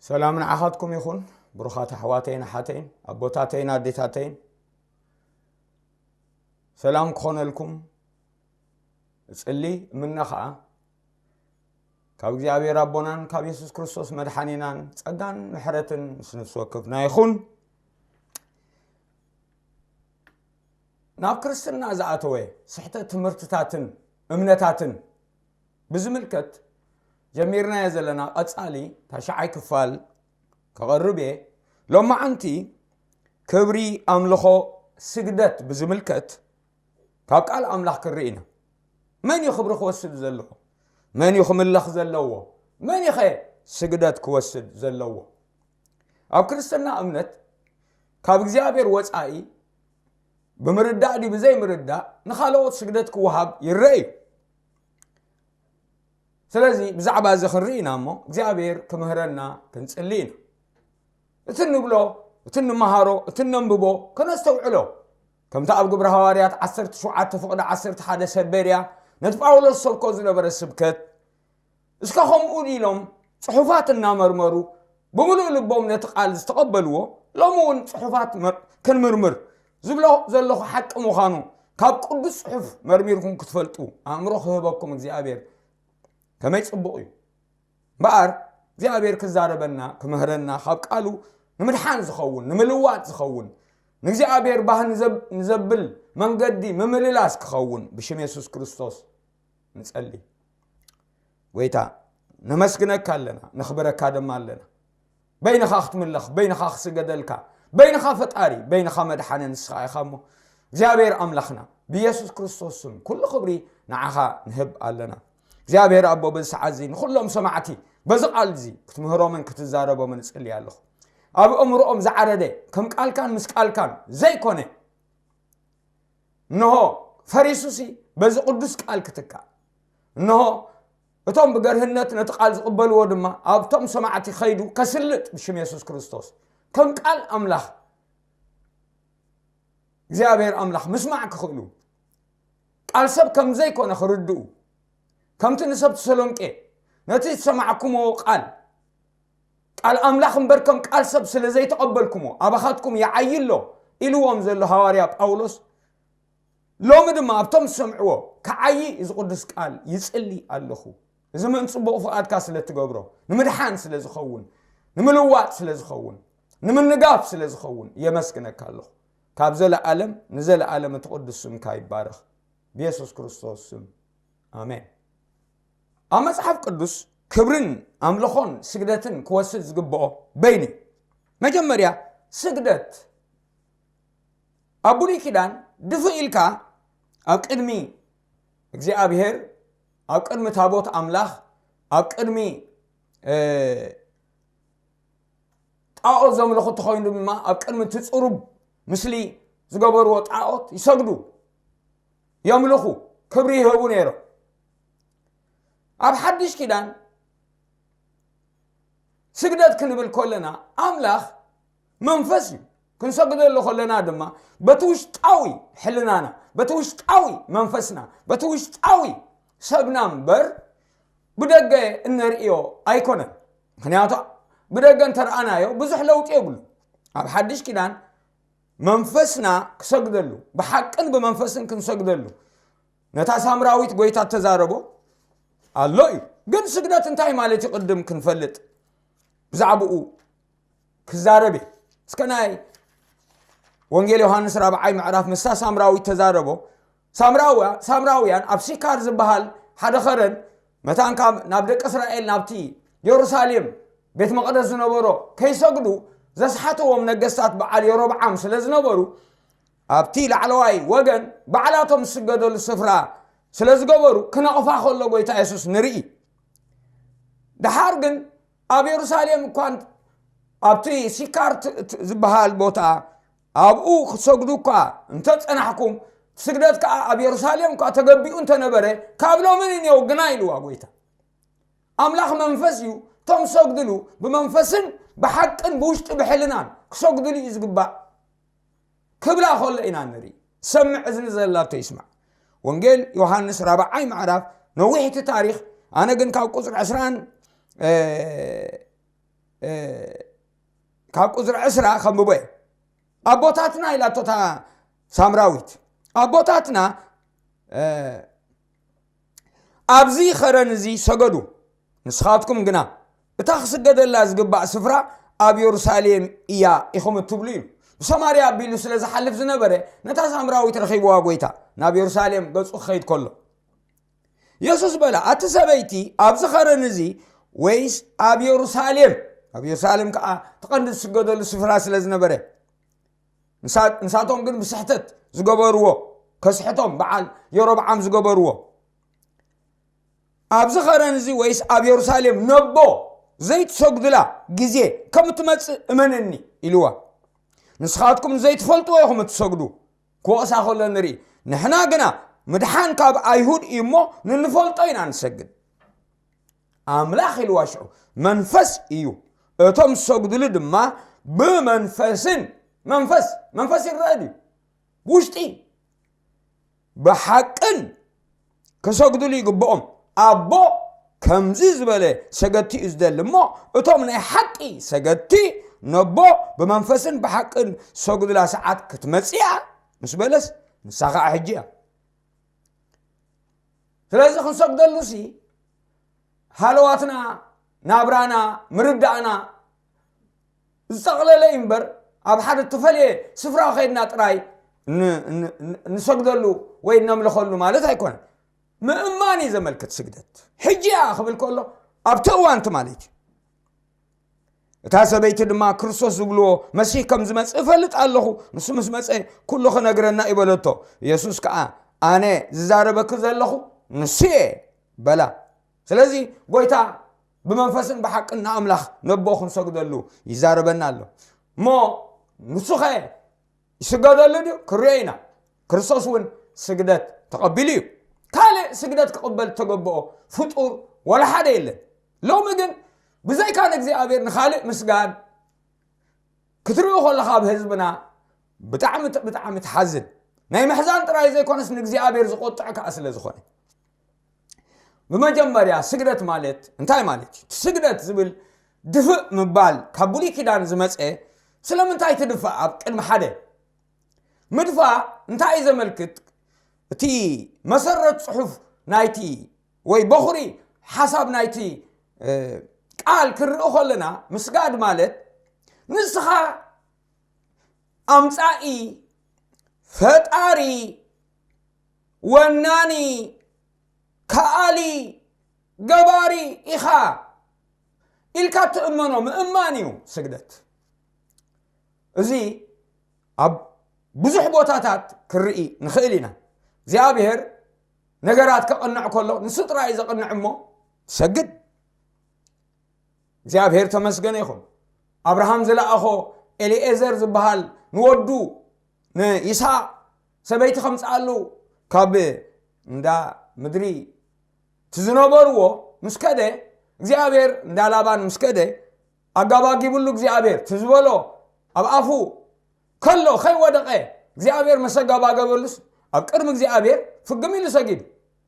ሰላም ንዓኻትኩም ይኹን። ብሩኻት ኣሕዋተይን ኣሓተይን፣ ኣቦታተይን ኣዴታተይን፣ ሰላም ክኾነልኩም እጽሊ። እምነ ኸኣ ካብ እግዚኣብሔር ኣቦናን ካብ የሱስ ክርስቶስ መድሓኒናን ጸጋን ምሕረትን ምስ ነፍሲ ወከፍና ይኹን። ናብ ክርስትና ዝኣተወ ስሕተት ትምህርትታትን እምነታትን ብዝምልከት ጀሚርናዮ ዘለና ቀጻሊ ታሽዓይ ክፋል ከቐርብ እየ። ሎማዓንቲ ክብሪ፣ ኣምልኾ፣ ስግደት ብዝምልከት ካብ ቃል ኣምላኽ ክንርኢ ኢና። መን እዩ ክብሪ ክወስድ ዘለዎ? መን እዩ ክምለኽ ዘለዎ? መን እዩ ኸ ስግደት ክወስድ ዘለዎ? ኣብ ክርስትና እምነት ካብ እግዚኣብሔር ወጻኢ ብምርዳእ ድዩ ብዘይምርዳእ ንኻልኦት ስግደት ክወሃብ ይረአ እዩ። ስለዚ ብዛዕባ እዚ ክንርኢ ኢና እሞ እግዚኣብሔር ክምህረና ክንጽሊ ኢና። እቲ እንብሎ፣ እቲ እንመሃሮ፣ እቲ እነንብቦ ከነስተውዕሎ። ከምቲ ኣብ ግብሪ ሃዋርያት ዓሰርተ ሸውዓተ ፍቕዲ ዓሰርተ ሓደ ሰበርያ ነቲ ጳውሎስ ሰብኮ ዝነበረ ስብከት፣ እስከ ከምኡ ኢሎም ጽሑፋት እናመርመሩ ብምሉእ ልቦም ነቲ ቃል ዝተቐበልዎ፣ ሎሚ እውን ጽሑፋት መር-፣ ክንምርምር ዝብሎ ዘለኹ ሓቂ ምዃኑ ካብ ቅዱስ ጽሑፍ መርሚርኩም ክትፈልጡ ኣእምሮ ክህበኩም እግዚኣብሔር ከመይ ጽቡቕ እዩ። እምበኣር እግዚኣብሔር ክዛረበና፣ ክምህረና፣ ካብ ቃሉ ንምድሓን ዝኸውን፣ ንምልዋጥ ዝኸውን፣ ንእግዚኣብሔር ባህ ንዘብ-፣ ንዘብል መንገዲ ምምልላስ ክኸውን ብሽም የሱስ ክርስቶስ ንጸሊ። ጎይታ፣ ነመስግነካ ኣለና፣ ነኽብረካ ድማ ኣለና። በይንኻ ክትምለኽ፣ በይንኻ ክስገደልካ፣ በይንኻ ፈጣሪ፣ በይንኻ መድሓኒ ንስኻ ኢኻ እሞ፣ እግዚኣብሔር ኣምላኽና፣ ብየሱስ ክርስቶስ ስም ኩሉ ክብሪ ንዓኻ ንህብ ኣለና። እግዚኣብሔር ኣቦ፣ በዚ ሰዓት እዚ ንኹሎም ሰማዕቲ በዚ ቃል እዚ ክትምህሮምን ክትዛረቦምን እጽሊ ኣለኹ። ኣብ እምሮኦም ዝዓረደ ከም ቃልካን ምስ ቃልካን ዘይኮነ፣ እንሆ ፈሪሱሲ በዚ ቅዱስ ቃል ክትካእ፣ እንሆ እቶም ብገርህነት ነቲ ቃል ዝቕበልዎ ድማ ኣብቶም ሰማዕቲ ኸይዱ ከስልጥ ብሽም የሱስ ክርስቶስ፣ ከም ቃል ኣምላኽ እግዚኣብሔር ኣምላኽ ምስማዕ ክኽእሉ፣ ቃል ሰብ ከም ዘይኮነ ክርድኡ፣ ከምቲ ንሰብ ተሰሎንቄ ነቲ ዝሰማዕኩምዎ ቃል፣ ቃል ኣምላኽ እምበር ከም ቃል ሰብ ስለ ዘይተቐበልኩሞ ኣባኻትኩም ይዓዪ ኣሎ ኢልዎም ዘሎ ሃዋርያ ጳውሎስ፣ ሎሚ ድማ ኣብቶም ዝሰምዕዎ ክዓዪ እዚ ቅዱስ ቃል ይጽሊ ኣለኹ። እዚ ምእን ጽቡቕ ፍቓድካ ስለ እትገብሮ፣ ንምድሓን ስለ ዝኸውን፣ ንምልዋጥ ስለ ዝኸውን፣ ንምንጋፍ ስለ ዝኸውን የመስግነካ ኣለኹ። ካብ ዘለኣለም ንዘለኣለም እቲ ቅዱስ ስምካ ይባረኽ። ብየሱስ ክርስቶስ ስም፣ ኣሜን። ኣብ መጽሓፍ ቅዱስ ክብርን ኣምልኾን ስግደትን ክወስድ ዝግብኦ በይኑ እዩ። መጀመርያ ስግደት ኣብ ብሉይ ኪዳን ድፍእ ኢልካ ኣብ ቅድሚ እግዚኣብሔር፣ ኣብ ቅድሚ ታቦት ኣምላኽ፣ ኣብ ቅድሚ፣ እ፣ ጣኦት ዘምልኹ እንተኾይኑ ድማ ኣብ ቅድሚ እቲ ጽሩብ ምስሊ ዝገበርዎ ጣኦት ይሰግዱ፣ የምልኹ፣ ክብሪ ይህቡ ነይሮም። ኣብ ሓድሽ ኪዳን ስግደት ክንብል ከለና ኣምላኽ መንፈስ እዩ። ክንሰግደሉ ከለና ድማ በቲ ውሽጣዊ ሕልናና፣ በቲ ውሽጣዊ መንፈስና፣ በቲ ውሽጣዊ ሰብና እምበር ብደገ እነርእዮ ኣይኮነን። ምኽንያቱ ብደገ እንተረኣናዮ ብዙሕ ለውጢ የብሉ። ኣብ ሓድሽ ኪዳን መንፈስና ክሰግደሉ፣ ብሓቅን ብመንፈስን ክንሰግደሉ ነታ ሳምራዊት ጎይታ እተዛረቦ ኣሎ እዩ። ግን ስግደት እንታይ ማለት እዩ? ቅድም ክንፈልጥ ብዛዕባኡ ክዛረብ እየ። እስከ ናይ ወንጌል ዮሃንስ ራብዓይ ምዕራፍ ምስታ ሳምራዊት ተዛረቦ። ሳምራውያ-፣ ሳምራውያን ኣብ ሲካር ዝበሃል ሓደ ኸረን መታን ካብ ናብ ደቂ እስራኤል ናብቲ የሩሳሌም ቤት መቕደስ ዝነበሮ ከይሰግዱ ዘስሓትዎም ነገስታት በዓል የሮብዓም ስለ ዝነበሩ፣ ኣብቲ ላዕለዋይ ወገን ባዕላቶም ዝስገደሉ ስፍራ ስለ ዝገበሩ ክነቕፋ ከሎ ጎይታ የሱስ ንርኢ። ደሓር ግን ኣብ የሩሳሌም እኳ ኣብቲ ሲካር ት-፣ ት-፣ ዝበሃል ቦታ ኣብኡ ክትሰግዱ እኳ እንተጸናሕኩም፣ ስግደት ከኣ ኣብ የሩሳሌም እኳ ተገቢኡ እንተነበረ፣ ካብ ሎሚ ንኔው ግና ኢልዋ ጎይታ። ኣምላኽ መንፈስ እዩ፣ እቶም ዝሰግድሉ ብመንፈስን ብሓቅን ብውሽጢ ብሕልናን ክሰግድሉ እዩ ዝግባእ ክብላ ከሎ ኢና ንርኢ። ሰምዕ እዝኒ ዘላቶ ይስማዕ። ወንጌል ዮሃንስ ራብዓይ ምዕራፍ፣ ነዊሕ እቲ ታሪኽ፣ ኣነ ግን ካብ ቁጽሪ ዕስራን፣ እ፣ ካብ ቁፅሪ ዕስራ ከንብቦ እየ። ኣቦታትና ኢላቶ እታ ሳምራዊት፣ ኣቦታትና ኣብዚ ኸረን እዚ ሰገዱ፣ ንስኻትኩም ግና እታ ክስገደላ ዝግባእ ስፍራ ኣብ የሩሳሌም እያ ኢኹም እትብሉ እዩ። ብሰማርያ ኣቢሉ ስለ ዝሓልፍ ዝነበረ፣ ነታ ሳምራዊት ረኺብዋ ጐይታ ናብ የሩሳሌም ገጹ ክኸይድ ከሎ። የሱስ በላ፣ ኣቲ ሰበይቲ፣ ኣብዚ ኸረን እዚ ወይስ ኣብ የሩሳሌም? ኣብ የሩሳሌም ከኣ እቲ ቀንዲ ዝስገደሉ ስፍራ ስለ ዝነበረ፣ ንሳቶም ግን ብስሕተት ዝገበርዎ፣ ከስሕቶም በዓል የሮብዓም ዝገበርዎ፣ ኣብዚ ኸረን እዚ ወይስ ኣብ የሩሳሌም ነቦ ዘይትሰግዱላ ግዜ ከም እትመጽእ እመነኒ ኢልዋ። ንስኻትኩም ዘይትፈልጥዎ ኢኹም እትሰግዱ። ክወቕሳ ከሎ ንርኢ። ንሕና ግና ምድሓን ካብ ኣይሁድ እዩ እሞ፣ ንንፈልጦ ኢና ንሰግድ። ኣምላኽ ኢልዋ ሽዑ መንፈስ እዩ፣ እቶም ዝሰግዱሉ ድማ ብመንፈስን፣ መንፈስ መንፈስ ይረአ ድዩ? ውሽጢ ብሓቅን ክሰግዱሉ ይግብኦም። ኣቦ ከምዚ ዝበለ ሰገድቲ እዩ ዝደሊ እሞ፣ እቶም ናይ ሓቂ ሰገድቲ ነቦ ብመንፈስን ብሓቅን ዝሰግዱላ ሰዓት ክትመጽእ እያ ምስ በለስ፣ ንሳ ኸዓ ሕጂ እያ። ስለዚ ክንሰግደሉሲ ሃለዋትና፣ ናብራና፣ ምርዳእና ዝጠቕለለ እዩ እምበር፣ ኣብ ሓደ እተፈልየ ስፍራ ከይድና ጥራይ ን-፣ ን-፣ ን-፣ ንሰግደሉ ወይ ነምልኸሉ ማለት ኣይኮነን። ምእማን እዩ ዘመልክት ስግደት። ሕጂ እያ ክብል ከሎ ኣብቲ እዋንቲ ማለት እዩ። እታ ሰበይቲ ድማ፣ ክርስቶስ ዝብልዎ መሲህ ከም ዝመጽእ እፈልጥ ኣለኹ፣ ንሱ ምስ መጸ ኩሉ ክነግረና እዩ በለቶ። የሱስ ከኣ፣ ኣነ ዝዛረበኪ ዘለኹ ንሱ እየ በላ። ስለዚ ጐይታ ብመንፈስን ብሓቅን ንኣምላኽ ነቦ ክንሰግደሉ ይዛረበና ኣሎ። እሞ ንሱኸ ይስገደሉ ድዩ? ክርዮ ኢና። ክርስቶስ እውን ስግደት ተቐቢሉ እዩ። ካልእ ስግደት ክቕበል እተገብኦ ፍጡር ወላ ሓደ የለን። ሎሚ ግን ብዘይካ ንእግዚኣብሔር ንኻልእ ምስጋድ ክትርእዩ ከለኻ ኣብ ህዝብና ብጣዕሚ፣ ብጣዕሚ ትሓዝን። ናይ ምሕዛን ጥራይ ዘይኮነስ ንእግዚኣብሔር ዝቆጥዕ ከኣ ስለ ዝኾነ። ብመጀመርያ ስግደት ማለት እንታይ ማለት እዩ? እቲ ስግደት ዝብል ድፍእ ምባል ካብ ብሉይ ኪዳን ዝመጸ፣ ስለምንታይ ትድፋእ? ኣብ ቅድሚ ሓደ ምድፋእ እንታይ እዩ ዘመልክት? እቲ መሰረት ጽሑፍ ናይቲ ወይ በኹሪ ሓሳብ ናይቲ፣ እ፣ ቃል ክንርኢ ከለና፣ ምስጋድ ማለት ንስኻ ኣምጻኢ፣ ፈጣሪ፣ ወናኒ፣ ከኣሊ፣ ገባሪ ኢኻ ኢልካ ትእመኖ ምእማን እዩ ስግደት። እዚ ኣብ ብዙሕ ቦታታት ክርኢ ንኽእል ኢና። እግዚኣብሔር ነገራት ከቕንዕ ከሎ ንሱ ጥራይ እዩ ዘቕንዕ እሞ ትሰግድ። እግዚኣብሔር ተመስገነ ይኹን። ኣብርሃም ዝለኣኾ ኤሊኤዘር ዝበሃል ንወዱ ንይስሓቅ ሰበይቲ ከምጽኣሉ ካብ እንዳ ምድሪ እቲ ዝነበርዎ ምስ ከደ፣ እግዚኣብሔር እንዳ ላባን ምስ ከደ፣ ኣጋባጊብሉ እግዚኣብሔር እቲ ዝበሎ ኣብ ኣፉ ከሎ ከይወደቐ እግዚኣብሔር መሰጋባገበሉስ ኣብ ቅድሚ እግዚኣብሔር ፍግም ኢሉ ሰጊዱ።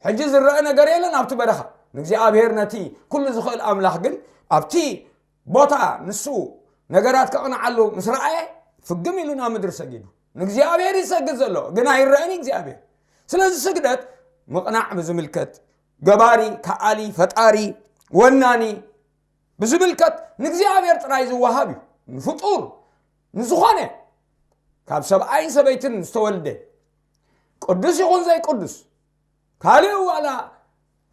ሕጂ ዝረአ ነገር የለን ኣብቲ በረኻ። ንእግዚኣብሔር ነቲ ኩሉ ዝኽእል ኣምላኽ ግን ኣብቲ ቦታ ንሱ ነገራት ከቕንዓሉ ምስ ረኣየ ፍግም ኢሉ ናብ ምድሪ ሰጊዱ። ንእግዚኣብሔር ይሰግድ ዘሎ ግን ኣይረአን እግዚኣብሔር። ስለዚ ስግደት ምቕናዕ ብዝምልከት ገባሪ፣ ከኣሊ፣ ፈጣሪ፣ ወናኒ ብዝምልከት ንእግዚኣብሔር ጥራይ ዝወሃብ እዩ። ንፍጡር፣ ንዝኾነ ካብ ሰብኣይን ሰበይትን ዝተወልደ ቅዱስ ይኹን ዘይቅዱስ፣ ካልእ ዋላ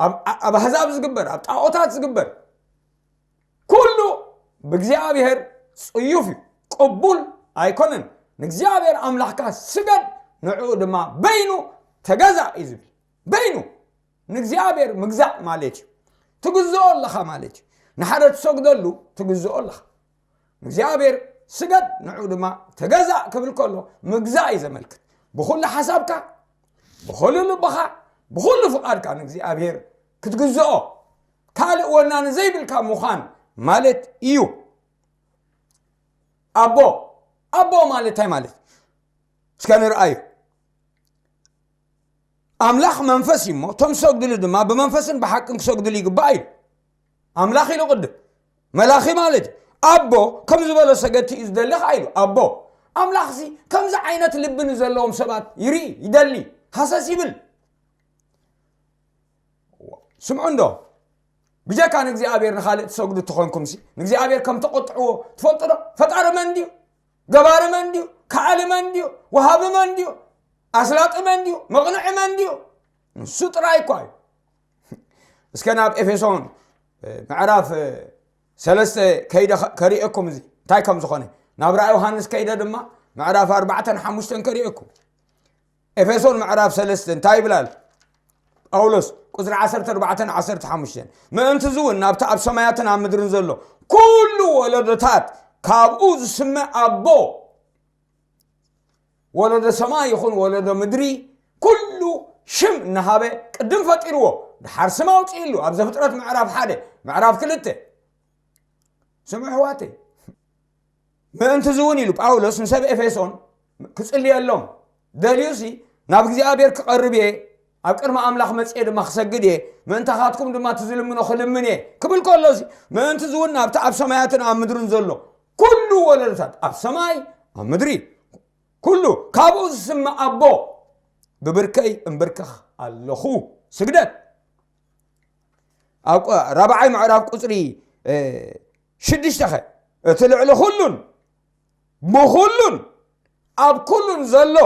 ኣብ፣ ኣብ ኣህዛብ ዝግበር፣ ኣብ ጣዖታት ዝግበር ኩሉ ብእግዚኣብሔር ጽዩፍ እዩ፣ ቅቡል ኣይኮነን። ንእግዚኣብሔር ኣምላኽካ ስገድ፣ ንዕኡ ድማ በይኑ ተገዛእ እዩ ዝብል። በይኑ ንእግዚኣብሔር ምግዛእ ማለት እዩ። ትግዝኦ ኣለኻ ማለት እዩ። ንሓደ ትሰግደሉ ትግዝኦ ኣለኻ። ንእግዚኣብሔር ስገድ፣ ንዕኡ ድማ ተገዛእ ክብል ከሎ ምግዛእ እዩ ዘመልክት። ብኹሉ ሓሳብካ፣ ብኹሉ ልብኻ፣ ብኹሉ ፍቓድካ ንእግዚኣብሔር ክትግዝኦ፣ ካልእ ወናኒ ዘይብልካ ምዃን ማለት እዩ። ኣቦ፣ ኣቦ ማለት እንታይ ማለት? እስከ ንርኣዩ። ኣምላኽ መንፈስ እዩ እሞ፣ እቶም ዝሰግድሉ ድማ ብመንፈስን ብሓቅን ክሰግድሉ ይግባእ እዩ። ኣምላኽ ኢሉ ቅድም፣ መላኺ ማለት እዩ። ኣቦ ከም ዝበሎ ሰገድቲ እዩ ዝደሊ ኸዓ ኢሉ። ኣቦ ኣምላኽሲ ከምዚ ዓይነት ልቢ ንዘለዎም ሰባት ይርኢ፣ ይደሊ፣ ሃሰስ ይብል። ስምዑ እንዶ፣ ብጀካ ንእግዚኣብሔር ንኻልእ ትሰግዱ እንተኾንኩምሲ፣ ንእግዚኣብሔር ከም ተቆጥዕዎ ትፈልጡ ዶ? ፈጣሪ መን ድዩ? ገባሪ መን ድዩ? ከኣሊ መን ድዩ? ወሃቢ መን ድዩ? ኣስላጢ መን ድዩ? መቕንዒ መን ድዩ? ንሱ ጥራይ እኳ እዩ። እስከ ናብ ኤፌሶን፣ እ፣ ምዕራፍ፣ እ፣ ሰለስተ ከይደ ኸ-፣ ከርእየኩም እዚ እንታይ ከም ዝኾነ። ናብ ራእይ ዮሃንስ ከይደ ድማ ምዕራፍ ኣርባዕተን ሓሙሽተን ከርእየኩም። ኤፌሶን ምዕራፍ ሰለስተ እንታይ ይብላል? ጳውሎስ ቁጽሪ ዓሰርተ ኣርባዕተን ዓሰርተ ሓሙሽተን፣ ምእንቲ እዚ እውን ናብቲ ኣብ ሰማያትን ኣብ ምድርን ዘሎ ኩሉ ወለዶታት ካብኡ ዝስመ ኣቦ፣ ወለዶ ሰማይ ይኹን ወለዶ ምድሪ፣ ኩሉ ሽም እናሃበ ቅድም ፈጢርዎ፣ ድሓር ስም ኣውፅእሉ። ኣብ ዘፍጥረት ምዕራፍ ሓደ፣ ምዕራፍ ክልተ። ስምዑ ኣሕዋተይ፣ ምእንቲ እዚ እውን ኢሉ ጳውሎስ ንሰብ ኤፌሶን ክጽልየሎም ደልዩሲ፣ ናብ እግዚኣብሔር ክቐርብ እየ፣ ኣብ ቅድሚ ኣምላኽ መጽየ ድማ ክሰግድ እየ፣ ምእንታኻትኩም ድማ እቲ ዝልምኖ ክልምን እየ ክብል ከሎሲ፣ ምእንቲ እዚ እውን ናብቲ ኣብ ሰማያትን ኣብ ምድርን ዘሎ ኩሉ ወለዶታት፣ ኣብ ሰማይ፣ ኣብ ምድሪ፣ ኩሉ ካብኡ ዝስመ ኣቦ ብብርከይ እምብርከኽ ኣለኹ። ስግደት። ኣብ ቁ-፣ ራብዓይ ምዕራፍ ቁጽሪ፣ እ፣ ሽዱሽተ ኸ፣ እቲ ልዕሊ ኩሉን ብኹሉን ኣብ ኩሉን ዘሎ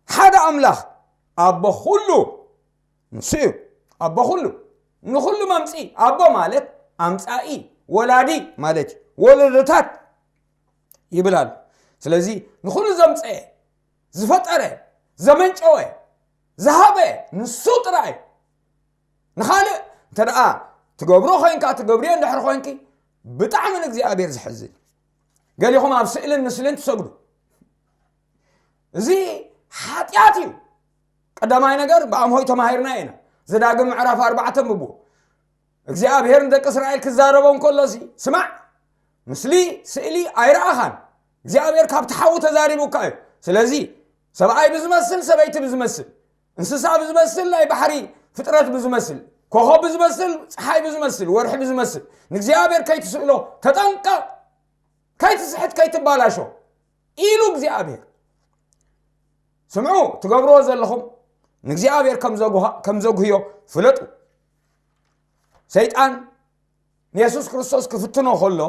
ሓደ ኣምላኽ ኣቦ ኩሉ ንሱ እዩ። ኣቦ ኩሉ፣ ንኹሉ መምጽኢ። ኣቦ ማለት ኣምጻኢ፣ ወላዲ ማለት እዩ። ወለዶታት ይብል ኣሎ። ስለዚ ንኹሉ ዘምጸኤ፣ ዝፈጠረ፣ ዘመንጨወ፣ ዝሃበ ንሱ ጥራይ እዩ። ንኻልእ እንተ ደኣ ትገብሮ ኮይንካ፣ ትገብርዮ እንድሕር ኮይንኪ፣ ብጣዕሚ ንእግዚኣብሔር ዝሕዝን። ገሊኹም ኣብ ስእልን ምስልን ትሰግዱ። እዚ ሓጢኣት እዩ። ቀዳማይ ነገር ብኣምሆይ ተማሂርና ኢና። ዘዳግም ምዕራፍ ኣርባዕተ ኣንብብዎ። እግዚኣብሔር ንደቂ እስራኤል ክዛረቦም ከሎሲ፣ ስማዕ፣ ምስሊ፣ ስእሊ ኣይረኣኻን። እግዚኣብሔር ካብቲ ሓዊ ተዛሪቡካ እዩ። ስለዚ ሰብኣይ ብዝመስል፣ ሰበይቲ ብዝመስል፣ እንስሳ ብዝመስል፣ ናይ ባሕሪ ፍጥረት ብዝመስል፣ ኮኸብ ብዝመስል፣ ፀሓይ ብዝመስል፣ ወርሒ ብዝመስል፣ ንእግዚኣብሔር ከይትስእሎ ተጠንቀቕ፣ ከይትስሕት፣ ከይትባላሾ ኢሉ እግዚኣብሔር። ስምዑ፣ ትገብርዎ ዘለኹም ንእግዚኣብሔር ከም ዘጉሃ-፣ ከም ዘጉህዮ ፍለጡ። ሰይጣን ንየሱስ ክርስቶስ ክፍትኖ ከሎ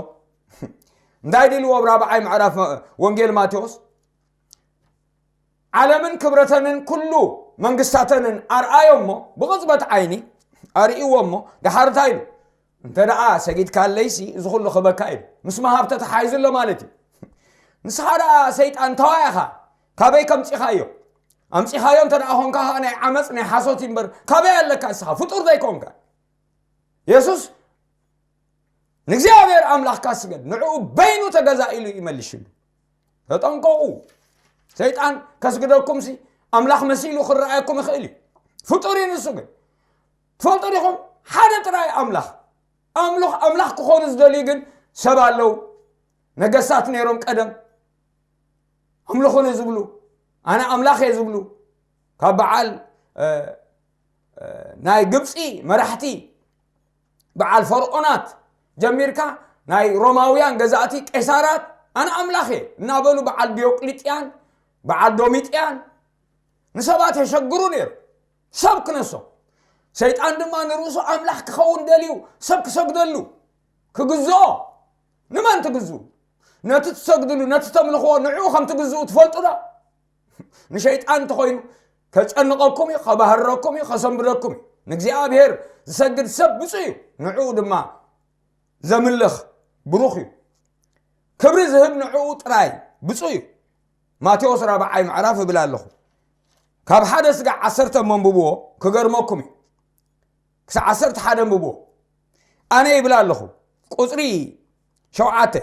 እንታይ ኢልዎ? ኣብ ራብዓይ ምዕራፍ ወንጌል ማቴዎስ፣ ዓለምን ክብረተንን ኩሉ መንግስታተንን ኣርኣዮ እሞ፣ ብቕጽበት ዓይኒ ኣርእይዎ እሞ፣ ደሓር እንታይ ኢሉ? እንተ ደኣ ሰጊድካለይሲ፣ እዚ ኩሉ ክበካ ኢሉ። ምስ መሃብ ተተሓሒዙ ኣሎ ማለት እዩ። ንስኻ ደኣ ሰይጣን እንተዋይ ኢኻ፣ ካበይ ከምጺኻዮ? ኣምጺኻዮ እንተ ደኣ ኾንካ ኸኣ ናይ ዓመጽ፣ ናይ ሓሶት እዩ እምበር፣ ካበይ ኣለካ ንስኻ? ፍጡር ዘይኮንካ። የሱስ ንእግዚኣብሔር ኣምላኽካ ስገድ፣ ንዕኡ በይኑ ተገዛ ኢሉ እዩ መሊሽሉ። ተጠንቀቑ። ሰይጣን ከስግደኩምሲ ኣምላኽ መሲሉ ክረኣየኩም ይኽእል እዩ። ፍጡር እዩ ንሱ ግን። ትፈልጡ ዲኹም? ሓደ ጥራይ ኣምላኽ። ኣምልኽ-፣ ኣምላኽ ክኾኑ ዝደልዩ ግን ሰብ ኣለዉ። ነገስታት ነይሮም ቀደም። ኣምልኹኒ ዝብሉ፣ ኣነ ኣምላኽ እየ ዝብሉ። ካብ በዓል፣ እ፣ እ፣ ናይ ግብፂ መራሕቲ፣ በዓል ፈርዖናት ጀሚርካ፣ ናይ ሮማውያን ገዛእቲ ቄሳራት፣ ኣነ ኣምላኽ እየ እናበሉ፣ በዓል ዲዮቅሊጥያን፣ በዓል ዶሚጥያን ንሰባት የሸግሩ ነይሩ። ሰብ ክነሶም። ሰይጣን ድማ ንርእሱ ኣምላኽ ክኸውን ደልዩ፣ ሰብ ክሰግደሉ፣ ክግዝኦ። ንመን ትግዝኡ? ነቲ ትሰግድሉ፣ ነቲ ተምልኽዎ ንዕኡ ከም ትግዝኡ ትፈልጡ ዶ? ንሸይጣን እንተኾይኑ ከጨንቐኩም እዩ፣ ከባህረኩም እዩ፣ ከሰንብደኩም እዩ። ንእግዚኣብሔር ዝሰግድ ሰብ ብፁዕ እዩ፣ ንዕኡ ድማ ዘምልኽ ብሩኽ እዩ። ክብሪ ዝህብ ንዕኡ ጥራይ ብፁዕ እዩ። ማቴዎስ ራብዓይ ምዕራፍ እብል ኣለኹ። ካብ ሓደ ስጋዕ ዓሰርተ እሞ ኣንብብዎ፣ ክገርመኩም እዩ። ክሳዕ ዓሰርተ ሓደ ኣንብብዎ። ኣነ ይብል ኣለኹ። ቁጽሪ ሸውዓተ፣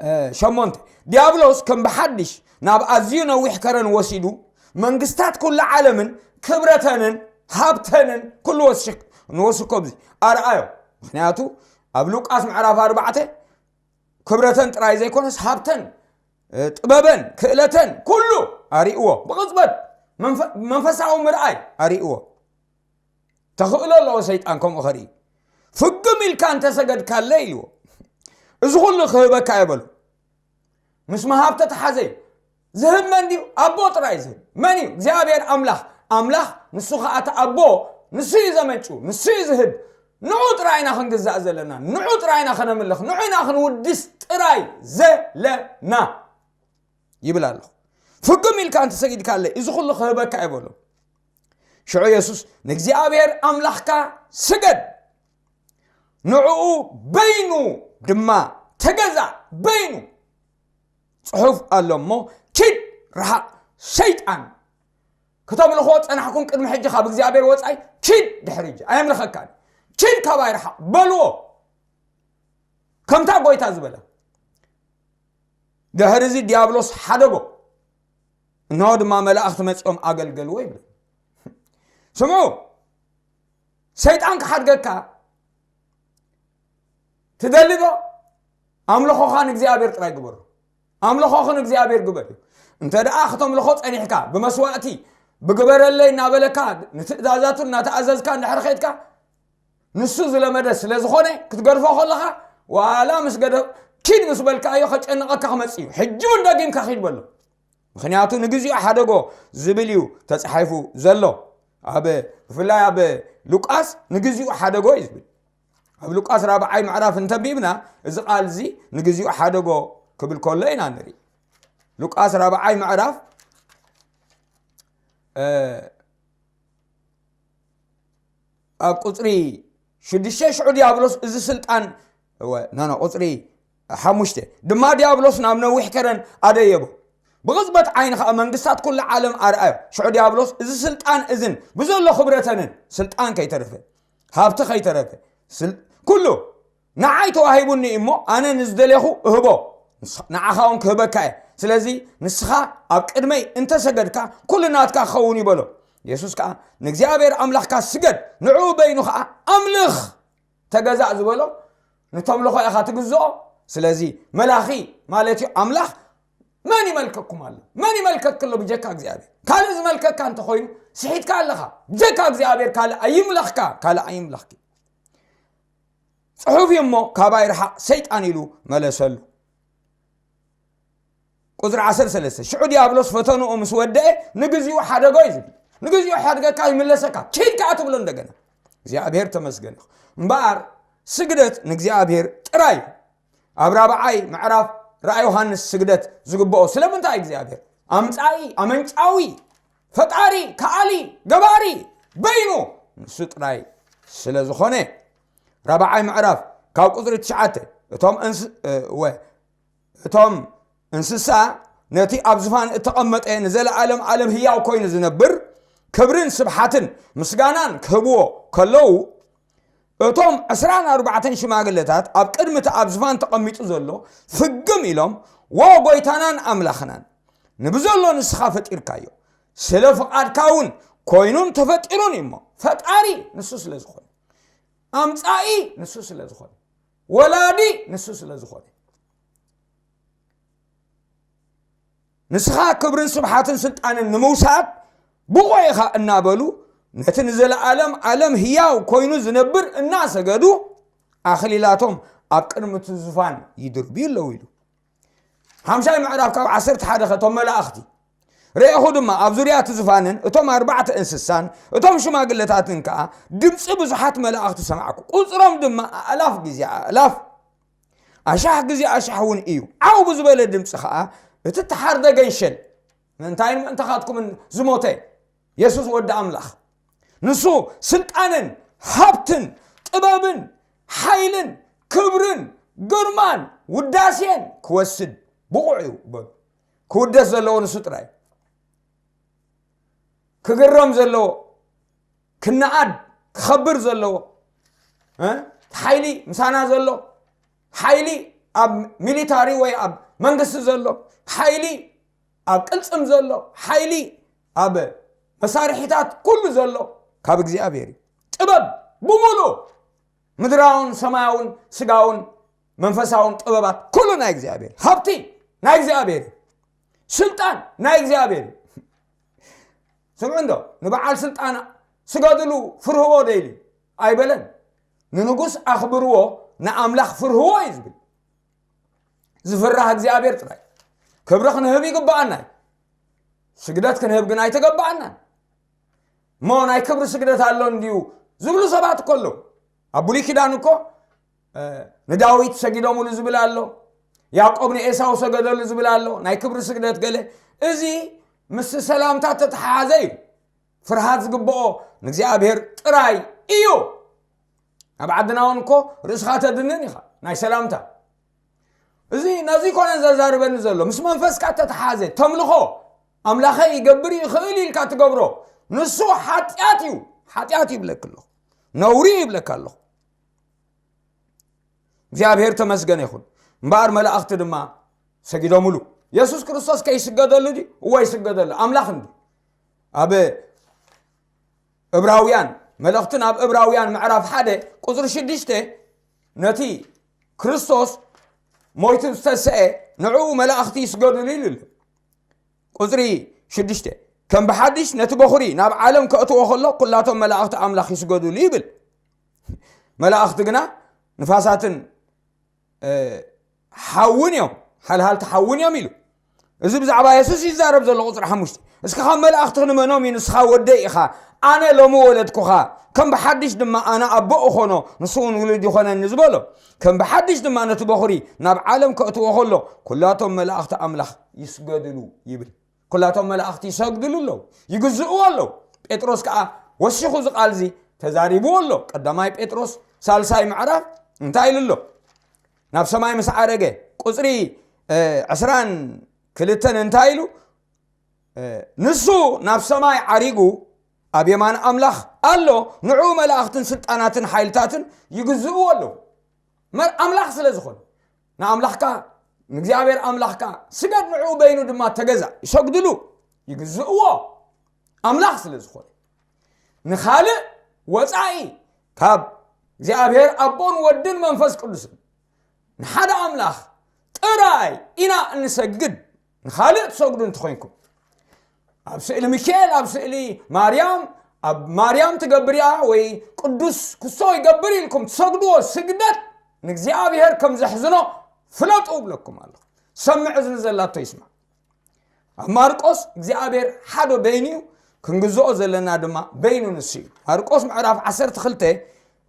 እ፣ ሸሞንተ። ዲያብሎስ ከም ብሓድሽ ናብ ኣዝዩ ነዊሕ ከረን ወሲዱ፣ መንግስታት ኩላ ዓለምን ክብረተንን ሃብተንን ኩሉ ወስኽ-፣ ንወስኮ ኣብዚ ኣርኣዮ። ምኽንያቱ ኣብ ሉቃስ ምዕራፍ ኣርባዕተ ክብረተን ጥራይ ዘይኮነስ ሃብተን፣ እ፣ ጥበበን፣ ክእለተን ኩሉ ኣርእይዎ። ብቕጽበት መንፈ-፣ መንፈሳዊ ምርኣይ ኣርእይዎ። ተኽእሎ ኣለዎ ሰይጣን ከምኡ ኸርኢ። ፍግም ኢልካ እንተሰገድካለ ኢልዎ። እዚ ኩሉ ክህበካ እየ በሎ። ምስ መሃብ ተተሓዘ እዩ። ዝህብ መን ድዩ? ኣቦ ጥራይ እዩ ዝህብ። መን እዩ? እግዚኣብሔር ኣምላኽ። ኣምላኽ ንሱ ኸዓ እቲ ኣቦ፣ ንሱ እዩ ዘመንጩ፣ ንሱ እዩ ዝህብ። ንዑ ጥራይ ኢና ክንግዛእ ዘለና፣ ንዑ ጥራይ ኢና ከነምልኽ፣ ንዑ ኢና ክንውድስ ጥራይ ዘለና ይብል ኣለኹ። ፍግም ኢልካ እንተሰጊድካለይ እዚ ኩሉ ክህበካ እየ በሎ። ሽዑ የሱስ ንእግዚኣብሔር ኣምላኽካ ስገድ፣ ንዕኡ በይኑ ድማ ተገዛእ። በይኑ ጽሑፍ ኣሎ እሞ ኪድ ርሓቕ ሰይጣን። ክተምልኾ ጸናሕኩም ቅድሚ ሕጂ ካብ እግዚኣብሔር ወጻኢ ኪድ ድሕሪ ሕጂ ኣየምልኸካን። ኪድ ካባይ ርሓቕ በልዎ። ከምታ ጎይታ ዝበለ ድሕሪ እዚ ዲያብሎስ ሓደጎ። እንሆ ድማ መላእኽቲ መጺኦም ኣገልገልዎ ይብል። ስምዑ፣ ሰይጣን ክሓድገካ ትደሊ ዶ? ኣምልኾኻ ንእግዚኣብሔር ጥራይ ግበሮ። ኣምልኾኺ ንእግዚኣብሔር ግበሪ። እንተ ደኣ ክተምልኾ ጸኒሕካ ብመስዋእቲ ብግበረለይ እናበለካ ንትእዛዛቱ እናተኣዘዝካ እንድሕር ኸድካ ንሱ ዝለመደ ስለ ዝኾነ ክትገድፎ ከለኻ ዋላ ምስ ገደፍ ኪድ ምስ በልካዮ ከጨንቐካ ክመጽእ እዩ። ሕጂ እውን ደጊምካ ኪድ በሎ። ምኽንያቱ ንግዚኡ ሓደጎ ዝብል እዩ ተጻሒፉ ዘሎ። ኣብ ብፍላይ ኣብ ሉቃስ ንግዚኡ ሓደጎ እዩ ዝብል። ኣብ ሉቃስ ራብዓይ ምዕራፍ እንተንቢብና እዚ ቃል እዚ ንግዚኡ ሓደጎ ክብል ከሎ ኢና ንርኢ። ሉቃስ ራብዓይ ምዕራፍ ኣብ ቁፅሪ ሽዱሽተ ሽዑ ዲያብሎስ እዚ ስልጣን እወ ኖኖ ቁፅሪ ሓሙሽተ ድማ ዲያብሎስ ናብ ነዊሕ ከረን ኣደየቦ። ብቕፅበት ዓይኒ ከዓ መንግስታት ኩሉ ዓለም ኣርኣዮ። ሽዑ ዲያብሎስ እዚ ስልጣን እዝን ብዘሎ ክብረተንን ስልጣን ከይተረፈ ሃብቲ ከይተረፈ ኩሉ ንዓይ ተዋሂቡኒ እሞ ኣነ ንዝደሌኹ እህቦ ንዓኻ እውን ክህበካ እየ። ስለዚ ንስኻ ኣብ ቅድመይ እንተሰገድካ ኩሉ ናትካ ክኸውን ይበሎ። የሱስ ከዓ ንእግዚኣብሔር ኣምላኽካ ስገድ፣ ንዕኡ በይኑ ከዓ ኣምልኽ። ተገዛእ ዝበሎ ንተምልኾ ኢኻ ትግዝኦ። ስለዚ መላኺ ማለት እዩ ኣምላኽ መን ይመልከኩም ኣሎ? መን ይመልከክ ኣሎ ብጀካ እግዚኣብሔር? ካልእ ዝመልከካ እንተኾይኑ ስሒትካ ኣለኻ። ብጀካ እግዚኣብሔር ካልእ ኣይምለኽካ፣ ካልእ ኣይምለኽኪ። ጽሑፍ እዩ እሞ ካባይ ርሓቕ ሰይጣን ኢሉ መለሰሉ። ቁፅሪ ዓሰርተ ሰለስተ ሽዑ ዲያብሎስ ፈተንኡ ምስ ወደአ ንግዚኡ ሓደጎ እዩ ዝብል። ንግዚኡ ሓድገካ ይምለሰካ ኪድ ከዓ ትብሎ እንደገና። እግዚኣብሔር ተመስገን ይኹን። እምበኣር ስግደት ንእግዚኣብሔር ጥራይ እዩ። ኣብ ራብዓይ ምዕራፍ ራእይ ዮሃንስ ስግደት ዝግብኦ ስለምንታይ እግዚኣብሔር ኣምፃኢ ኣመንጫዊ ፈጣሪ ከኣሊ ገባሪ በይኑ ንሱ ጥራይ ስለ ዝኾነ። ራብዓይ ምዕራፍ ካብ ቁፅሪ ትሽዓተ እቶም እንስ ወ እቶም እንስሳ ነቲ ኣብ ዝፋን እተቐመጠ ንዘለኣለም ዓለም ህያው ኮይኑ ዝነብር ክብርን ስብሓትን ምስጋናን ክህብዎ ከለዉ እቶም ዕስራን ኣርባዕተን ሽማግለታት ኣብ ቅድሚ እቲ ኣብ ዝፋን ተቐሚጡ ዘሎ ፍግም ኢሎም፣ ወ ጎይታናን ኣምላኽናን፣ ንብዘሎ ንስኻ ፈጢርካዮ፣ ስለ ፍቓድካ እውን ኮይኑን ተፈጢሩን እዩ እሞ፣ ፈጣሪ ንሱ ስለ ዝኾነ፣ ኣምጻኢ ንሱ ስለ ዝኾነ፣ ወላዲ ንሱ ስለ ዝኾነ፣ ንስኻ ክብርን ስብሓትን ስልጣንን ንምውሳድ ብቑዕ ኢኻ እናበሉ ነቲ ንዘለኣለም ዓለም ህያው ኮይኑ ዝነብር እናሰገዱ ኣኽሊላቶም ኣብ ቅድሚ እቲ ዙፋን ይድርብዩ ኣለዉ ኢሉ። ሓምሻይ ምዕራፍ ካብ ዓሰርተ ሓደ ከቶም መላእኽቲ ርኤኹ ድማ ኣብ ዙርያ እቲ ዙፋንን እቶም ኣርባዕተ እንስሳን እቶም ሽማግለታትን ከኣ ድምፂ ብዙሓት መላእኽቲ ሰማዕኩ። ቁፅሮም ድማ ኣእላፍ ግዜ ኣእላፍ ኣሻሕ ግዜ ኣሻሕ እውን እዩ። ዓው ብዝበለ ድምፂ ኸዓ እቲ እተሓርደ ገንሸል ምእንታይን ምእንታኻትኩምን ዝሞተ የሱስ ወዲ ኣምላኽ ንሱ ስልጣንን ሃብትን ጥበብን ሓይልን ክብርን ግርማን ውዳሴን ክወስድ ብቑዕ እዩ በሉ። ክውደስ ዘለዎ ንሱ ጥራይ ክግረም ዘለዎ ክነኣድ ክኸብር ዘለዎ ሓይሊ ምሳና ዘሎ ሓይሊ ኣብ ሚሊታሪ ወይ ኣብ መንግስቲ ዘሎ ሓይሊ ኣብ ቅልፅም ዘሎ ሓይሊ ኣብ መሳርሒታት ኩሉ ዘሎ ካብ እግዚኣብሔር እዩ። ጥበብ ብምሉ ምድራውን ሰማያውን ስጋውን መንፈሳውን ጥበባት ኩሉ ናይ እግዚኣብሔር ሃብቲ ናይ እግዚኣብሔር እዩ። ስልጣን ናይ እግዚኣብሔር እዩ። ስምዑ እንዶ ንበዓል ስልጣን ስገድሉ ፍርህዎ ደይሊ ኣይበለን። ንንጉስ ኣኽብርዎ ንኣምላኽ ፍርህዎ እዩ ዝብል። ዝፍራሕ እግዚኣብሔር ጥራይ። ክብሪ ክንህብ ይግባኣና እዩ። ስግደት ክንህብ ግን ኣይተገባኣናን። እሞ ናይ ክብሪ ስግደት ኣሎ እንድዩ ዝብሉ ሰባት እኮ ኣለዉ። ኣብ ብሉይ ኪዳን እኮ ንዳዊት ሰጊዶምሉ ዝብል ኣሎ፣ ያዕቆብ ንኤሳው ሰገደሉ ዝብል ኣሎ። ናይ ክብሪ ስግደት ገለ፣ እዚ ምስ ሰላምታ ተተሓሓዘ እዩ። ፍርሃት ዝግብኦ ንእግዚኣብሔር ጥራይ እዩ። ኣብ ዓድና እውን እኮ ርእስኻ ተድንን ኢኻ ናይ ሰላምታ። እዚ ነዚ ኮነ ዘዛርበኒ ዘሎ፣ ምስ መንፈስካ ተተሓዘ ተምልኾ፣ ኣምላኸ ይገብር ይኽእል ኢልካ ትገብሮ፣ ንሱ ሓጢኣት እዩ። ሓጢኣት ይብለክ ኣለኹ፣ ነውሪ ይብለካ ኣለኹ። እግዚኣብሔር ተመስገነ ይኹን። እምበኣር መላእኽቲ ድማ ሰጊዶምሉ። የሱስ ክርስቶስ ከይስገደሉ ድዩ? እወ ይስገደሉ፣ ኣምላኽ እንዲ። ኣብ እብራውያን፣ መልእኽትን ኣብ እብራውያን ምዕራፍ ሓደ ቁፅሪ ሽዱሽተ፣ ነቲ ክርስቶስ ሞይቱ ዝተሰአ ንዕኡ መላእኽቲ ይስገዱሉ ኢሉ ኣሎ። ቁፅሪ ሽዱሽተ፣ ከም ብሓድሽ ነቲ በኹሪ ናብ ዓለም ከእትዎ ከሎ ኩላቶም መላእኽቲ ኣምላኽ ይስገዱሉ ይብል። መላእኽቲ ግና ንፋሳትን ሓውን እዮም፣ ሓልሃልቲ ሓውን እዮም ኢሉ። እዚ ብዛዕባ የሱስ ይዛረብ ዘሎ ቁፅሪ ሓሙሽተ። እስኪ ካብ መላእኽቲ ክንመኖም እዩ፣ ንስኻ ወደይ ኢኻ፣ ኣነ ሎሚ ወለድኩኻ፣ ከም ብሓድሽ ድማ ኣነ ኣቦ እኾኖ፣ ንሱ እውን ውሉድ ይኾነኒ ዝበሎ። ከም ብሓድሽ ድማ ነቲ በኹሪ ናብ ዓለም ከእትዎ ከሎ ኩላቶም መላእኽቲ ኣምላኽ ይስገድሉ ይብል። ኩላቶም መላእኽቲ ይሰግድሉ ኣለዉ፣ ይግዝእዎ ኣለዉ። ጴጥሮስ ከዓ ወሲኹ እዚ ቃል እዚ ተዛሪብዎ ኣሎ። ቀዳማይ ጴጥሮስ ሳልሳይ ምዕራፍ እንታይ ኢሉ ኣሎ? ናብ ሰማይ ምስ ዓረገ ቁፅሪ ዕስራን ክልተን እንታይ ኢሉ? ንሱ ናብ ሰማይ ዓሪጉ ኣብ የማን ኣምላኽ ኣሎ፣ ንዕኡ መላእኽትን ስልጣናትን ሓይልታትን ይግዝእዎ ኣለዉ። መር ኣምላኽ ስለ ዝኾነ ንኣምላኽካ፣ ንእግዚኣብሔር ኣምላኽካ ስገድ፣ ንዕኡ በይኑ ድማ ተገዛ። ይሰግድሉ፣ ይግዝእዎ፣ ኣምላኽ ስለ ዝኾነ። ንኻልእ ወፃኢ ካብ እግዚኣብሔር ኣቦን ወድን መንፈስ ቅዱስን ንሓደ ኣምላኽ ጥራይ ኢና እንሰግድ። ንኻልእ ትሰግዱ እንተኾይንኩም፣ ኣብ ስእሊ ሚካኤል፣ ኣብ ስእሊ ማርያም፣ ኣብ ማርያም ትገብር እያ ወይ ቅዱስ ኩሶ ይገብር ኢልኩም ትሰግድዎ ስግደት ንእግዚኣብሔር ከም ዘሕዝኖ ፍለጡ እብለኩም ኣለኹ። ሰምዕ እዝኒ ዘላቶ ይስማዕ። ኣብ ማርቆስ እግዚኣብሔር ሓደ በይኑ እዩ፣ ክንግዝኦ ዘለና ድማ በይኑ ንሱ እዩ። ማርቆስ ምዕራፍ ዓሰርተ ክልተ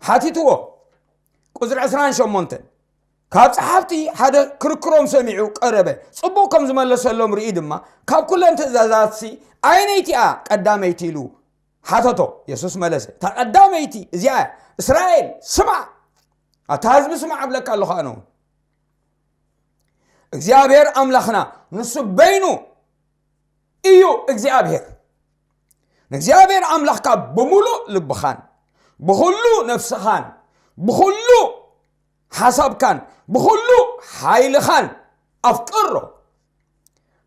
ሓቲትዎ፣ ቁፅሪ ዕስራን ሸሞንተን፣ ካብ ጸሓፍቲ ሓደ ክርክሮም ሰሚዑ ቀረበ። ጽቡቕ ከም ዝመለሰሎም ርኢ ድማ፣ ካብ ኩለን ትእዛዛትሲ ኣየነይቲ እያ ቀዳመይቲ? ኢሉ ሓተቶ። የሱስ መለሰ፣ እታ ቀዳመይቲ እዚኣ እያ፣ እስራኤል ስማዕ፣ ኣታ ህዝቢ ስማዕ እብለካ ኣለኹ ኣነ እውን። እግዚኣብሔር ኣምላኽና ንሱ በይኑ እዩ እግዚኣብሔር። ንእግዚኣብሔር ኣምላኽካ ብምሉእ ልብኻን ብኹሉ ነፍስኻን ብኹሉ ሓሳብካን ብኹሉ ሓይልኻን ኣፍቅሮ።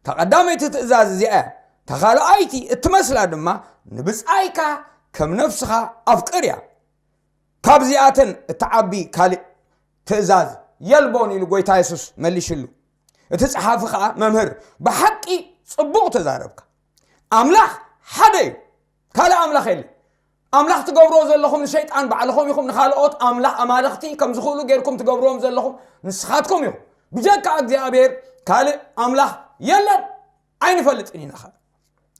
እታ ቀዳመይቲ ትእዛዝ እዚኣ እያ። እታ ካልኣይቲ እትመስላ ድማ ንብጻይካ ከም ነፍስኻ ኣፍቅር እያ። ካብዚኣተን እትዓቢ ካልእ ትእዛዝ የልቦን ኢሉ ጎይታ የሱስ መሊሽሉ። እቲ ጸሓፊ ኸኣ፣ መምህር፣ ብሓቂ ጽቡቕ ተዛረብካ። ኣምላኽ ሓደ እዩ፣ ካልእ ኣምላኽ የለን። ኣምላኽ ትገብርዎ ዘለኹም ንሸይጣን ባዕልኹም ኢኹም፣ ንኻልኦት ኣምላኽ ኣማልኽቲ ከም ዝኽእሉ ጌርኩም ትገብርዎም ዘለኹም ንስኻትኩም ኢኹም። ብጀካ እግዚኣብሔር ካልእ ኣምላኽ የለን፣ ኣይንፈልጥን ኢና ኸኣ።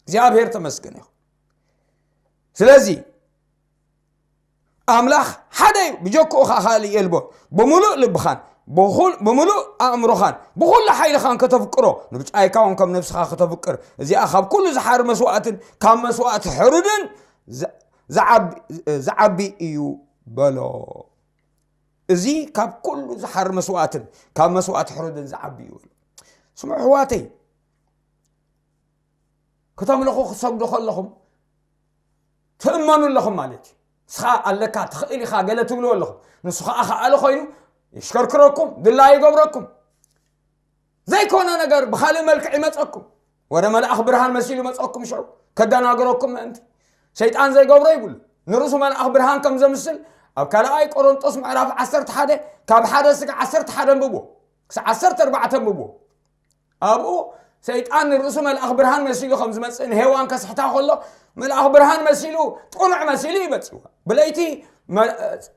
እግዚኣብሔር ተመስገን ይኹን። ስለዚ ኣምላኽ ሓደ እዩ፣ ብጀክኡ ኸዓ ካልእ የልቦን። ብምሉእ ልብኻን ብኹል- ብምሉእ ኣእምሮኻን ብኹሉ ሓይልኻን ከተፍቅሮ፣ ንብጻይካ እውን ከም ነፍስኻ ከተፍቅር፣ እዚኣ ካብ ኩሉ ዝሓር መስዋእትን ካብ መስዋእቲ ሕሩድን ዝ- ዝዓቢ- ዝዓቢ እዩ በሎ። እዚ ካብ ኩሉ ዝሓር መስዋእትን ካብ መስዋእቲ ሕሩድን ዝዓቢ እዩ በሎ። ስምዑ ኣሕዋተይ፣ ክተምልኹ ክትሰግዱ ከለኹም ትእመኑ ኣለኹም ማለት እዩ። ንስኻ ኣለካ፣ ትኽእል ኢኻ፣ ገለ ትብልዎ ኣለኹም። ንሱ ኸዓ ከኣሊ ኮይኑ የሽከርክረኩም፣ ድላዩ ይገብረኩም። ዘይኮነ ነገር ብኻልእ መልክዕ ይመጸኩም። ወረ መልኣኽ ብርሃን መሲሉ ይመጸኩም፣ ሽዑ ከደናግረኩም ምእንቲ። ሰይጣን ዘይገብሮ ይብሉ። ንርእሱ መልኣኽ ብርሃን ከም ዘምስል ኣብ ካልኣይ ቆሮንጦስ ምዕራፍ ዓሰርተ ሓደ ካብ ሓደ ስጋ ዓሰርተ ሓደ ኣንብብዎ ክሳብ ዓሰርተ ኣርባዕተ ኣንብብዎ። ኣብኡ ሰይጣን ንርእሱ መልኣኽ ብርሃን መሲሉ ከም ዝመጽእ ንሄዋን ከስሕታ ከሎ፣ መልኣኽ ብርሃን መሲሉ፣ ጥኑዕ መሲሉ እዩ መጺእዋ። ብለይቲ መ-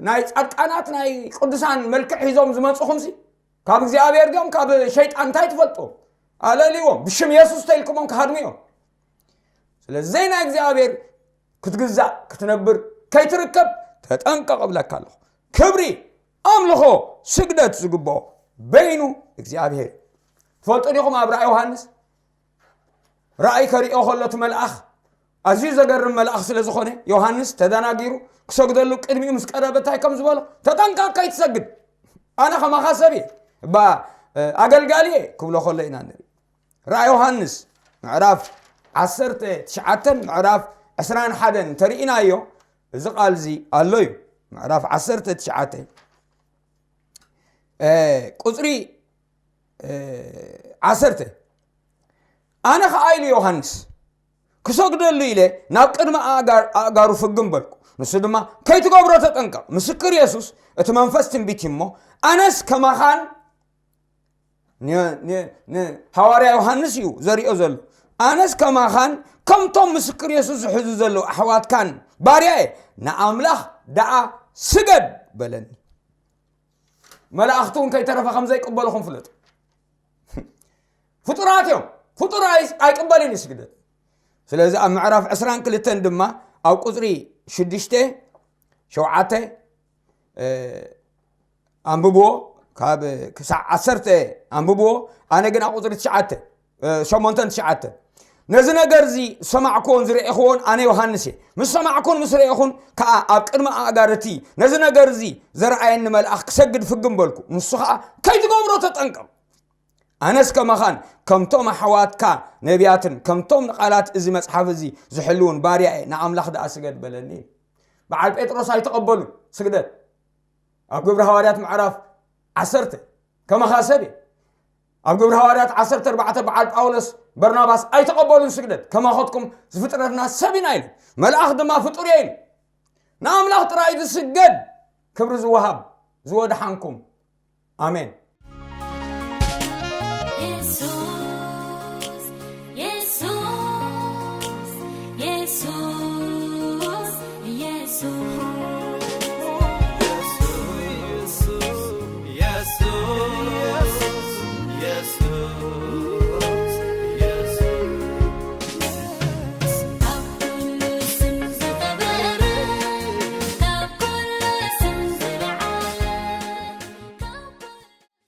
ናይ ጻድቃናት ናይ ቅዱሳን መልክዕ ሒዞም ዝመጹኹምሲ፣ ካብ እግዚኣብሔር ድዮም ካብ ሸይጣን እንታይ ትፈልጡ? ኣለልዎም። ብሽም የሱስ ተይልኩሞም ክሃድሙ እዮም። ስለዚ ዘይና እግዚኣብሔር ክትግዛእ ክትነብር ከይትርከብ ተጠንቀቕ እብለካ ኣለኹ። ክብሪ፣ ኣምልኾ፣ ስግደት ዝግብኦ በይኑ እግዚኣብሔር እዩ። ትፈልጡ ዲኹም ኣብ ራእይ ዮሃንስ ራእይ ከርእዮ ከሎ እቲ መልኣኽ ኣዝዩ ዘገርም መልኣኽ ስለ ዝኾነ ዮሃንስ ተደናጊሩ ክሰግደሉ ቅድሚኡ ምስ ቀረበ እንታይ ከም ዝበሎ፣ ተጠንቀቕ ከይትሰግድ፣ ኣነ ከማኻ ሰብ እየ፣ እባ ኣገልጋሊ እየ ክብሎ ከሎ ኢና ንርኢ። ራእይ ዮሃንስ ምዕራፍ ዓሰርተ ትሽዓተን ምዕራፍ ዕስራን ሓደን እንተርኢናዮ እዚ ቃል እዚ ኣሎ እዩ። ምዕራፍ ዓሰርተ ትሽዓተ ቁፅሪ ዓሰርተ ኣነ ኸዓ ኢሉ ዮሃንስ ክሰግደሉ ኢለ ናብ ቅድሚ ኣእጋሩ ፍግም በልኩ። ንሱ ድማ ከይትገብሮ ተጠንቀቕ፣ ምስክር የሱስ እቲ መንፈስ ትንቢት እዩ እሞ ኣነስ ከማኻን ንሃዋርያ ዮሃንስ እዩ ዘሪኦ ዘሎ። ኣነስ ከማኻን ከምቶም ምስክር የሱስ ዝሕዙ ዘለዉ ኣሕዋትካን ባርያ እየ፣ ንኣምላኽ ደኣ ስገድ በለኒ። መላእኽቲ እውን ከይተረፈ ከም ዘይቅበልኹም ፍለጡ። ፍጡራት እዮም። ፍጡር ኣይቅበልን እዩ ስግደት። ስለዚ ኣብ ምዕራፍ ዕስራን ክልተን ድማ ኣብ ቁፅሪ ሽዱሽተ ሸውዓተ ኣንብብዎ፣ ካብ ክሳዕ ዓሰርተ ኣንብብዎ። ኣነ ግን ኣብ ቁፅሪ ትሽዓተ ሸሞንተን ትሽዓተ ነዚ ነገር እዚ ዝሰማዕክዎን ዝረእኽዎን ኣነ ዮሃንስ እየ። ምስ ሰማዕኩን ምስ ረእኹን ከዓ ኣብ ቅድሚ ኣእጋር እቲ ነዚ ነገር እዚ ዘረኣየኒ መልኣኽ ክሰግድ ፍግም በልኩ። ንሱ ከዓ ከይትገብሮ ተጠንቀቕ፣ ኣነስ ከማኻን ከምቶም ኣሕዋትካ ነቢያትን ከምቶም ንቓላት እዚ መጽሓፍ እዚ ዝሕልውን ባርያ እየ፣ ንኣምላኽ ደኣ ስገድ በለኒ። በዓል ጴጥሮስ ኣይተቐበሉን ስግደት። ኣብ ግብሪ ሃዋርያት ምዕራፍ ዓሰርተ ከማኻ ሰብ እየ። ኣብ ግብሪ ሃዋርያት ዓሰርተ ኣርባዕተ በዓል ጳውሎስ በርናባስ ኣይተቐበሉን ስግደት፣ ከማኸትኩም ዝፍጥረትና ሰብ ኢና ኢሉ፣ መልኣኽ ድማ ፍጡር እየ ኢሉ። ንኣምላኽ ጥራይ ዝስገድ ክብሪ ዝወሃብ ዝወድሓንኩም። ኣሜን።